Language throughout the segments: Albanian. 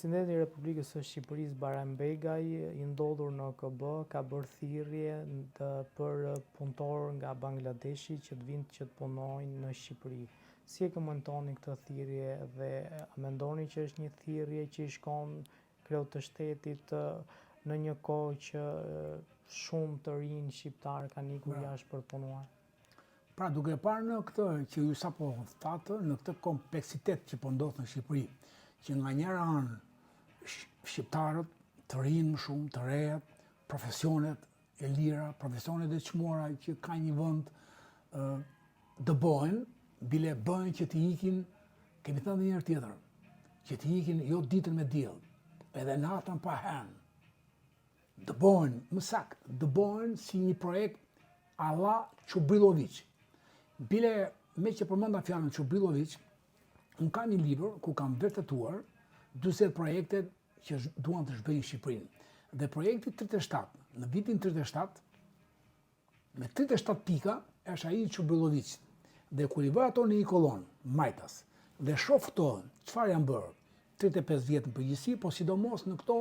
Presidenti i Republikës së Shqipërisë, Bajram Begaj, i ndodhur në OKB, ka bërë thirrje për punëtorë nga Bangladeshi që të vinë që të punojnë në Shqipëri. Si e komentoni këtë thirrje dhe a mendoni që është një thirrje që i shkon kreut të shtetit në një kohë që shumë të rinj shqiptarë kanë ikur jashtë për të punuar? Pra duke parë në këtë që ju sapo thatë, në këtë kompleksitet që po ndodh në Shqipëri, që nga njëra anë shqiptarët të rinj më shumë, të rejat, profesionet e lira, profesionet e çmuara që ka një vend dëbohen, bile bëhen që të ikin, kemi thënë dhe një herë tjetër, që të ikin jo ditën me diell, edhe natën pa hënë. Dëbohen, më saktë, dëbohen si një projekt alla Çubrilloviç. Bile, meqë përmenda fjalën Çubrilloviç, unë kam një libër ku kam vërtetuar 40 projekte që duan të zhbëjnë Shqipërinë. Dhe projekti 37, në vitin 37, me 37 pika, është ai i Çubrilloviçit. Dhe kur i vë ato në një kolonë, majtas, dhe shoh këto, çfarë janë bërë, 35 vjet në përgjithësi, po sidomos në këto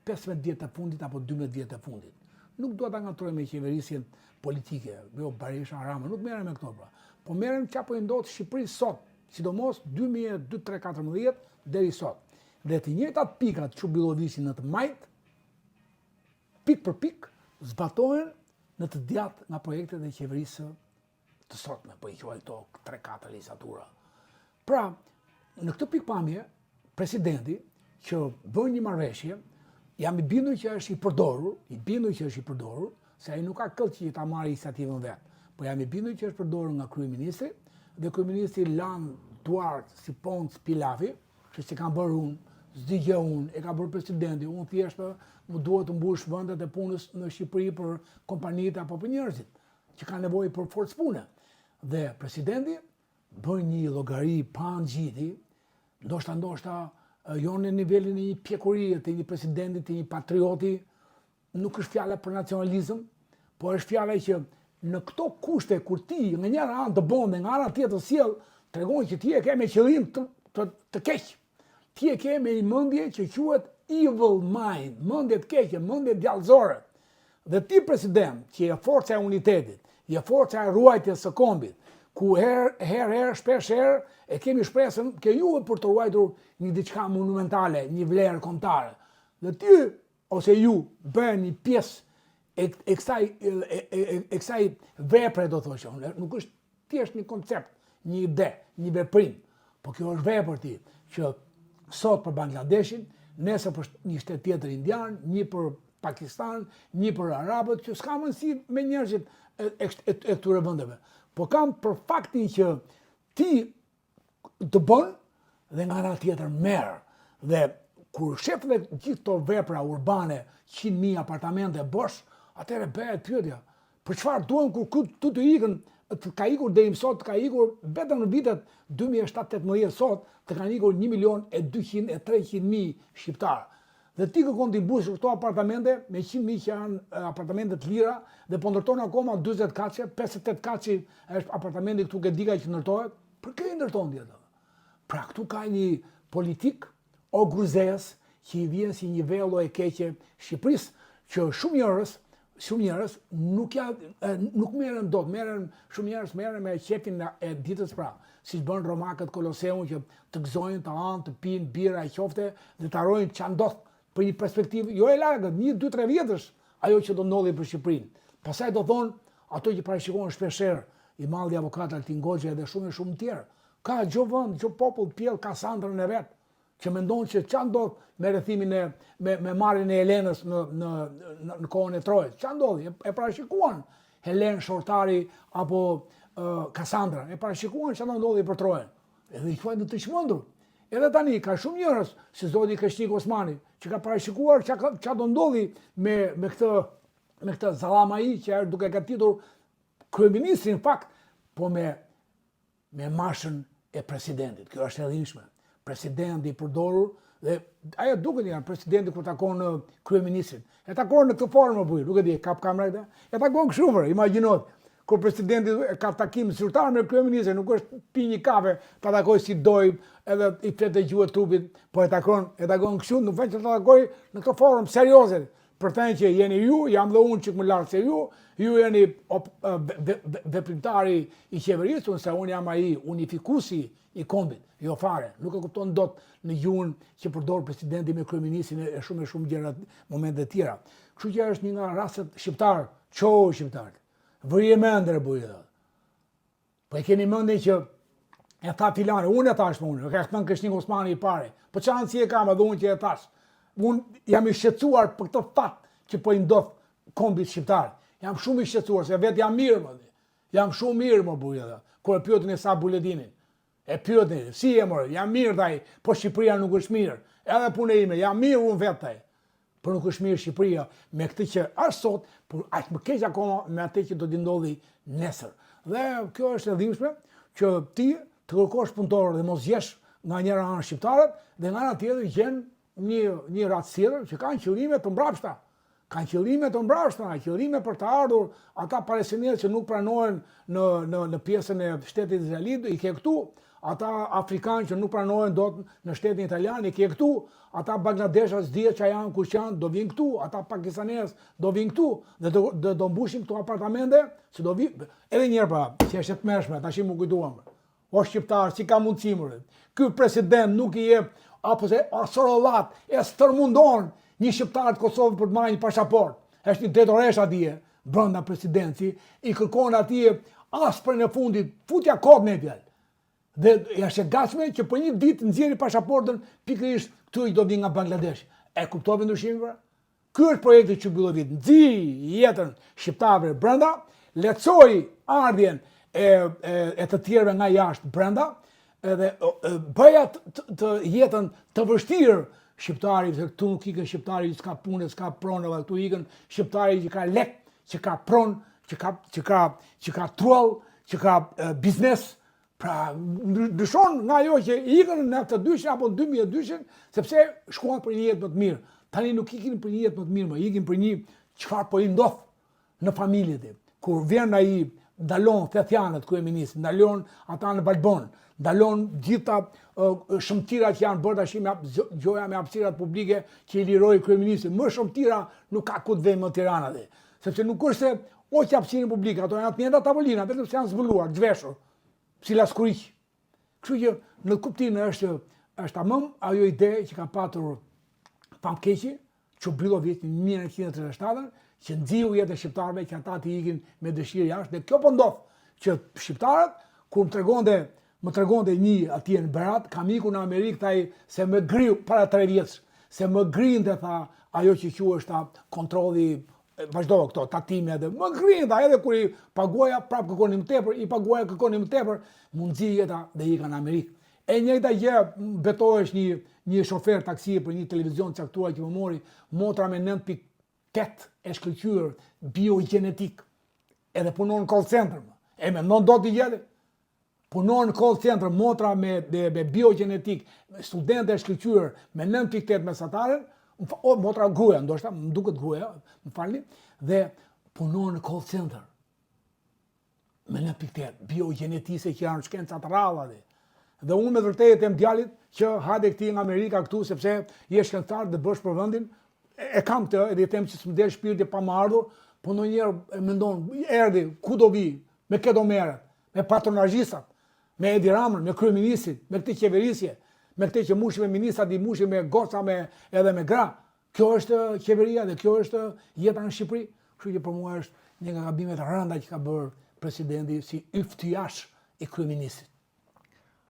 15 vjet të fundit apo 12 vjet të fundit. Nuk dua ta ngatërroj me qeverisjen politike, jo Berisha, Rama, nuk merrem me këto pra. Po merrem çfarë po i ndodh Shqipërisë sot, sidomos 2002, 3, 14 deri sot. Dhe të njëjtat pika të Çubrilloviçit në të majtë, pikë për pikë zbatohen në të djathtë nga projektet e qeverisë të sotme, po i quaj këto 3-4 legjislatura. Pra, në këtë pikëpamje, presidenti që bën një marrëveshje, jam i bindur që është i përdorur, i bindur që është i përdorur, se ai nuk ka këllqe që ta marrë iniciativën vetë, po jam i bindur që është përdorur nga kryeministri dhe kryeministri lan duart si Ponc Pilafi, që s'e kam bërë unë, s'di gjë unë, e ka bërë presidenti, unë thjesht më duhet të mbush vendet e punës në Shqipëri për kompanitë apo për njerëzit që kanë nevojë për forcë pune. Dhe presidenti bën një llogari pa ngjiti, ndoshta ndoshta jo në nivelin e një pjekurie të një presidenti, të një patrioti, nuk është fjala për nacionalizëm, po është fjala që në këto kushte kur ti nga njëra anë dëbon dhe nga ana tjetër sjell, tregon që ti e ke me qëllim të, të, të keq. Ti e ke me një mendje që quhet evil mind, mendje të keqe, mendje djallëzore. Dhe ti president, që je forca e unitetit, je forca e ruajtjes së kombit, ku herë herë herë shpesh herë e kemi shpresën ke juve për të ruajtur një diçka monumentale, një vlerë kombëtare. Dhe ti ose ju bëheni pjesë e, e kësaj e, e, e, e kësaj vepre do thoshë unë, nuk është thjesht një koncept, një ide, një veprim, po kjo është vepër ti që sot për Bangladeshin, nesër për një shtet tjetër indian, një për Pakistan, një për arabët, që s'ka mundësi me njerëzit e, e, e, e këtyre vendeve. Po kam për faktin që ti dëbon dhe nga ana tjetër merr. Dhe kur shef dhe gjithë këto vepra urbane, 100.000 apartamente bosh, atëherë bëhet pyetja, për çfarë duhen kur këtu të ikën, të ka ikur deri më sot, të ka ikur vetëm në vitet 2007-18 sot, të kanë ikur 1 milion e 200 e 300 mijë shqiptarë. Dhe ti kërkon t'i mbushësh këto apartamente me 100.000 që janë apartamente të lira dhe po ndërton akoma 40 katëshe, 58 katëshe është apartamenti këtu ke diga që ndërtohet, për kë i ndërton ti ato? Pra këtu ka një politikë ogurzezë që i vjen si një vello e keqe Shqipërisë, që shumë njerëz, shumë njerëz nuk ja nuk merren dot, merren shumë njerëz merren me qejfin e ditës pra, siç bën romakët Koloseun që të gëzojnë, të hanë, të pinë bira e qofte dhe të harrojnë ça ndodh për një perspektivë jo e largët, 1 2 3 vjetësh ajo që do ndodhi për Shqipërinë. Pastaj do thonë ato që parashikon shpeshherë i madhi avokat Altin Goxhaj dhe shumë e shumë të tjerë. Ka çdo vend, çdo popull pjell Kasandrën e vet që mendon që ça ndodh me rrethimin e me me marrjen e Helenës në në në, në kohën e Trojës. Ça ndodhi? E, e parashikuan Helen Shortari apo uh, Kasandra. E parashikuan ça do ndodhi për Trojën. Edhe i quajtën të çmendur. Edhe tani ka shumë njerëz si zoti Kreshnik Osmani që ka parashikuar ça ça do ndodhi me me këtë me këtë zallamai që është duke gatitur kryeministrin në fakt, po me me mashën e presidentit. Kjo është e dhimbshme. Presidenti i përdorur dhe ajo duket janë presidenti kur takon kryeministrin. E takon në këtë formë apo nuk e di, kap kamera këtë. E takon kështu për, imagjino. Kur presidenti ka takim zyrtar me kryeministrin, nuk është pi një kafe, ta takoj si doj, edhe i flet e gjuhë trupit, po e takon, e takon kështu, në vend që ta takoj në këtë formë serioze, për të thënë që jeni ju, jam dhe unë çik më lart se ju, ju jeni op, veprimtari i qeverisë, unë se unë jam ai unifikuesi i kombit. Jo fare, nuk e kupton dot në gjuhën që përdor presidenti me kryeministrin e shumë e shumë gjëra momente të tjera. Kështu që është një nga rastet shqiptar, çohu shqiptar. Vërje mend re burrë. Po e keni mendin që e tha filani, unë e thash unë, e ka thënë Kreshnik Osmani i pari. Po çfarë rëndësie kam edhe unë që e thash. Unë jam i shqetësuar për këtë fat që po i ndodh kombit shqiptar. Jam shumë i shqetësuar se vetë jam mirë më. Jam shumë mirë më burrë. Kur e pyetën Esat Buletinin. E pyetën, si je more? Jam mirë tha ai, po Shqipëria nuk është mirë. Edhe punë ime, jam mirë unë vetë tha ai. Por nuk është mirë Shqipëria me këtë që është sot, por aq më keq akoma me atë që do t'i ndodhi nesër. Dhe kjo është e dhimbshme që ti të kërkosh punëtorë dhe mos gjesh nga njëra anë shqiptarët dhe nga ana tjetër gjen një një racë tjetër që kanë qëllime të mbrapshta. Kanë qëllime të mbrapshta, qëllime për të ardhur ata palestinezë që nuk pranohen në në në pjesën e shtetit izraelit, i ke këtu, ata afrikanë që nuk pranohen dot në shtetin italian, i ke këtu, ata bangladeshas s'dihet ça janë, kush janë, do vinë këtu, ata pakistanezë do vinë këtu dhe do do, do mbushin këto apartamente, se do vi edhe një herë pra, që është e tmerrshme, tash m'u kujtuam. O shqiptar, si ka mundësi more? Ky president nuk i jep apo se a sorollat e stërmundon një shqiptar të Kosovës për të marrë një pasaportë. Është një drejtoresh atje brenda presidenci, i kërkon atje asprën e fundit, futja kot me fjalë. Dhe është e gatshme që për një ditë nxjerri pasaportën pikërisht këtu i do vi nga Bangladesh. E kuptove ndryshimin pra? Ky është projekti Çubrilloviç, nxi jetën shqiptarëve brenda, lehtësoi ardhjen e, e, e të tjerëve nga jashtë brenda, edhe bëja të, të, të jetën të vështirë shqiptarit, se këtu nuk ikën shqiptari që s'ka punë, s'ka pronë, dhe këtu ikën shqiptari që ka lek, që ka pronë, që ka që ka që ka truall, që ka biznes, Pra, ndryshon nga ajo që ikën në 92 apo në 2002 sepse shkuan për një jetë më të mirë. Tani nuk ikin për një jetë më të mirë, më ikin për një çfarë po i ndodh në familje ti. Kur vjen ai ndalon Thethjanët kryeministri, ndalon ata në Valbonë, ndalon gjitha uh, shëmtira që janë bërë tash me gjoja me hapësirat publike që i liroi kryeministri. Më shëmtira nuk ka ku të vejë më Tirana dhe. Sepse nuk është se o që hapësirën publike, ato janë të njëjta tavolina, vetëm se janë zbuluar, zhveshur, si laskurik. Kështu që në kuptim është është tamam ajo ide që ka patur famkeqi, Çubrilloviç në 1937 që nxiu jetën e shqiptarëve që ata të ikin me dëshirë jashtë dhe kjo po ndodh që shqiptarët kur më tregonte më tregonte një atje në Berat, kam ikur në Amerikë tha ai se më griu para 3 vjetësh, se më grinte tha ajo që quhet tha kontrolli vazhdo këto tatime edhe më grinë tha edhe kur i paguaja prapë kërkonin më tepër, i paguaja kërkonin më tepër, m'u nxi jeta dhe ika në Amerikë. E njëjta gjë betohesh një një shofer taksie për një televizion të caktuar që më mori motra me 9.8 e shkëlqyer biogjenetik. Edhe punon në call center. E mendon dot ti gjë? Punon në call center motra me me, me biogjenetik, studente e shkëlqyer me 9.8 mesataren, o motra gruaja, ndoshta më duket gruaja, më falni, dhe punon në call center me 9.8, biogjenetise që janë shkenca të rralla dhe. Dhe unë me vërtetë them djalit që hajde këti nga Amerika këtu sepse je shkencëtar dhe bësh për vendin, e kam këtë edhe i them që s'më del shpirti pa më ardhur, po ndonjëherë e mendon, erdhi, ku do vi, me kë do merret, me patronazhistat, me Edi Ramën, me kryeministrin, me këtë qeverisje, me këtë që mushi me ministrat, i mushi me goca me edhe me gra. Kjo është qeveria dhe kjo është jeta në Shqipëri. Kështu që për mua është një nga gabimet e rënda që ka bërë presidenti si yftiash i kryeministrit.